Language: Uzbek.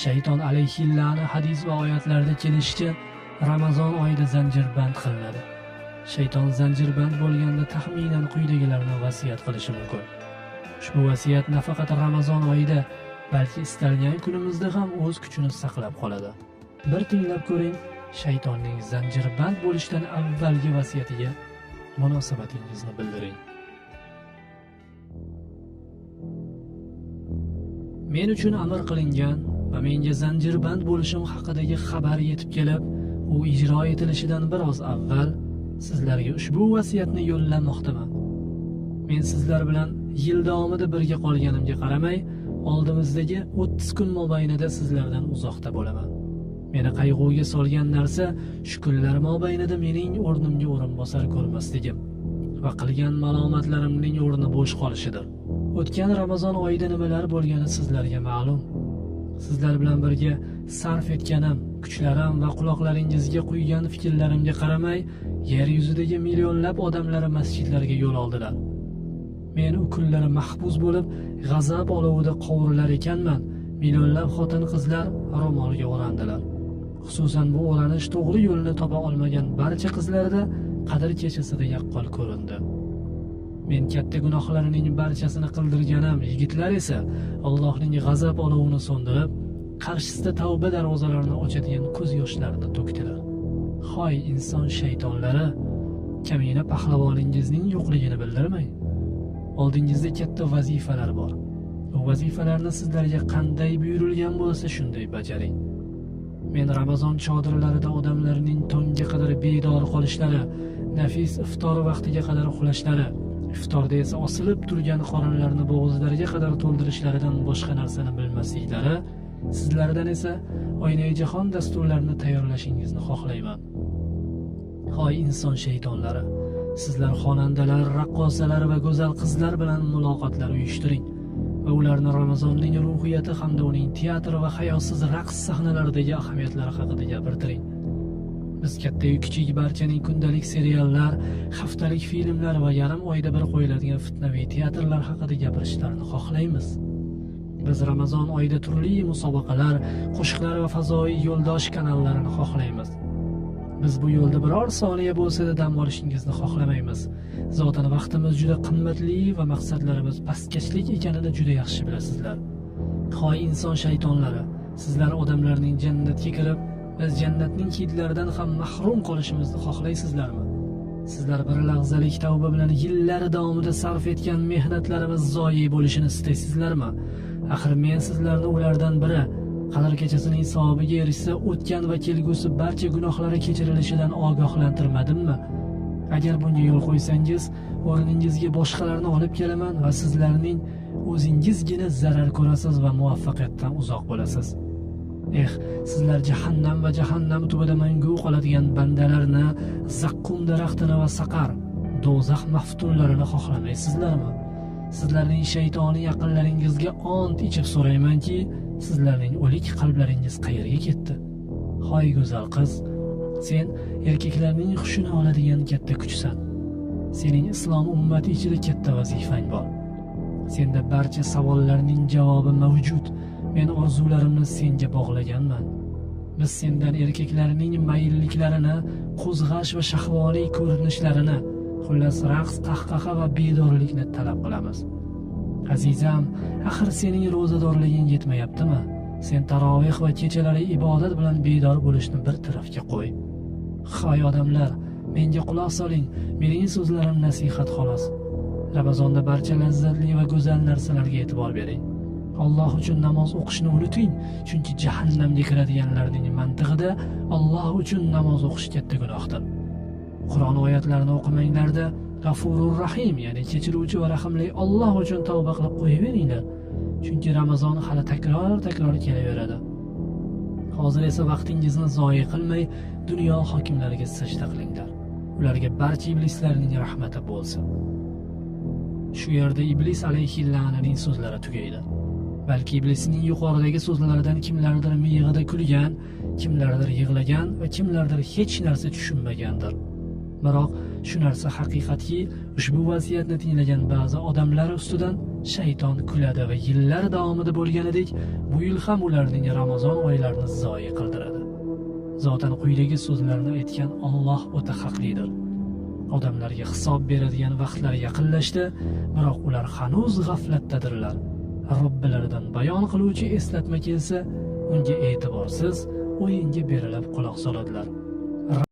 Shayton alayhillani hadis va oyatlarda kelishicha Ramazon oyida zanjirband qilinadi. Shayton zanjirband bo'lganda taxminan quyidagilarni vasiyat qilishi mumkin. Ushbu vasiyat nafaqat Ramazon oyida, balki istalgan kunimizda ham o'z kuchini saqlab qoladi. Bir tinglab ko'ring, shaytonning zanjirband bo'lishdan avvalgi vasiyatiga munosabatingizni bildiring. Men uchun amr qilingan va menga zanjirband bo'lishim haqidagi xabar yetib kelib, u ijro etilishidan biroz avval sizlarga ushbu vasiyatni yo'llamoqdaman. Men sizlar bilan yil davomida birga qolganimga qaramay, oldimizdagi 30 kun mobaynida sizlardan uzoqda bo'laman. Meni qayg'uga solgan narsa shu kunlar mobaynida mening o'rnimga o'rinbosar ko'rmasligim va qilgan malomatlarimning o'rni bo'sh qolishidir. O'tgan Ramazon oyida nimalar bo'lgani sizlarga ma'lum. Sizlar bilan birga sarf etganim, kuchlarim va quloqlaringizga quygan fikrlarimga qaramay, yer yuzidagi millionlab odamlar masjidlarga yo'l oldilar. Men u kunlari mahbus bo'lib, g'azab olovida qovurilar ekanman. Millionlab xotin-qizlar ro'molga o'randilar. Xususan bu o'ranish to'g'ri yo'lni topa olmagan barcha qizlarda Qadr kechasida yaqqol ko'rindi. Men katta gunohlarining barchasini qildirganim, yigitlar esa Allohning g'azab olovini so'ndirib, qarshisida tavba darvozalarini ochadigan ko'z yoshlarini to'kdilar. Hoy inson shaytonlari, kamina pahlavoningizning yo'qligini bildirmang. Oldingizda katta vazifalar bor. Bu vazifalarni sizlarga qanday buyurilgan bo'lsa shunday bajaring. Men Ramazon chodirlarida odamlarning tongga qadar bedor qolishlari, nafis iftor vaqtiga qadar uxlashlari, iftorda esa osilib turgan qorinlarni bo'g'izlariga qadar to'ldirishlaridan boshqa narsani bilmasliklari, sizlardan esa Oynai jahon dasturlarini tayyorlashingizni xohlayman. Hoy inson shaytonlari, sizlar xonandalar, raqqosalar va go'zal qizlar bilan muloqotlar uyushtiring va ularni Ramazonning ruhiyati hamda uning teatr va hayosiz raqs sahnalaridagi ahamiyatlari haqida gapirtiring. Biz katta-yu kichik barchaning kundalik seriallar, haftalik filmlar va yarim oyda bir qo'yiladigan fitnaviy teatrlar haqida gapirishlarini xohlaymiz. Biz Ramazon oyida turli musobaqalar, qo'shiqlar va fazoiy yo'ldosh kanallarini xohlaymiz. Biz bu yo'lda biror soniya bo'lsa-da dam olishingizni xohlamaymiz. Zotan vaqtimiz juda qimmatli va maqsadlarimiz pastkashlik ekanini juda yaxshi bilasizlar. Hoy inson shaytonlari, sizlar odamlarning jannatga kirib, biz jannatning hidlaridan ham mahrum qolishimizni xohlaysizlarmi? Sizlar bir lahzalik tavba bilan yillar davomida sarf etgan mehnatlarimiz zoyi bo'lishini istaysizlarmi? Axir men sizlarni ulardan biri Qadr kechasining savobiga erishsa, o'tgan va kelgusi barcha gunohlari kechirilishidan ogohlantirmadimmi? Agar bunga yo'l qo'ysangiz, o'rningizga boshqalarni olib kelaman va sizlarning o'zingizgina zarar ko'rasiz va muvaffaqiyatdan uzoq bo'lasiz. Eh, sizlar jahannam va jahannam tubida mangu qoladigan bandalarni, zaqqum daraxtini va saqar, do'zax maftunlarini xohlamaysizlarmi? Sizlarning shaytoniy yaqinlaringizga ont ichib so'raymanki, sizlarning o'lik qalblaringiz qayerga ketdi? Hoy go'zal qiz, sen erkaklarning hushini oladigan katta kuchsan. Sening islom ummati ichida katta vazifang bor. Senda barcha savollarning javobi mavjud. Men orzularimni senga bog'laganman. Biz sendan erkaklarning mayilliklarini, qo'zg'ash va shahvoniy ko'rinishlarini, xullas raqs, qahqaha va bedorlikni talab qilamiz. Azizam, axir sening ro'zadorliging yetmayaptimi? Sen taroveh va kechalari ibodat bilan bedor bo'lishni bir tarafga qo'y. Hoy odamlar, menga quloq soling, mening so'zlarim nasihat xolos. Ramazonda barcha lazzatli va go'zal narsalarga e'tibor bering. Alloh uchun namoz o'qishni unuting, chunki jahannamga kiradiganlarning mantig'ida Alloh uchun namoz o'qish katta gunohdir. Qur'on oyatlarini o'qimanglarda G'afurur Rahim, ya'ni kechiruvchi va rahimli Alloh uchun tavba qilib qo'yaveringlar. Chunki Ramazon hali takror-takror kelaveradi. Hozir esa vaqtingizni zoyi qilmay, dunyo hokimlariga sajda qilinglar. Ularga barcha iblislarning rahmati bo'lsin. Shu yerda iblis alayhillananing so'zlari tugaydi. Balki iblisning yuqoridagi so'zlaridan kimlardir miyig'ida kulgan, kimlardir yig'lagan va kimlardir hech narsa tushunmagandir. Biroq shu narsa haqiqatki, ushbu vasiyatni tinglagan ba'zi odamlar ustidan shayton kuladi va yillar davomida bo'lganidek bu yil ham ularning Ramazon oylarini zoyi qildiradi. Zotan quyidagi so'zlarni aytgan Alloh o'ta haqlidir. Odamlarga hisob beradigan vaqtlar yaqinlashdi, biroq ular hanuz g'aflatdadirlar. Robbilaridan bayon qiluvchi eslatma kelsa, unga e'tiborsiz o'yinga berilib quloq soladilar.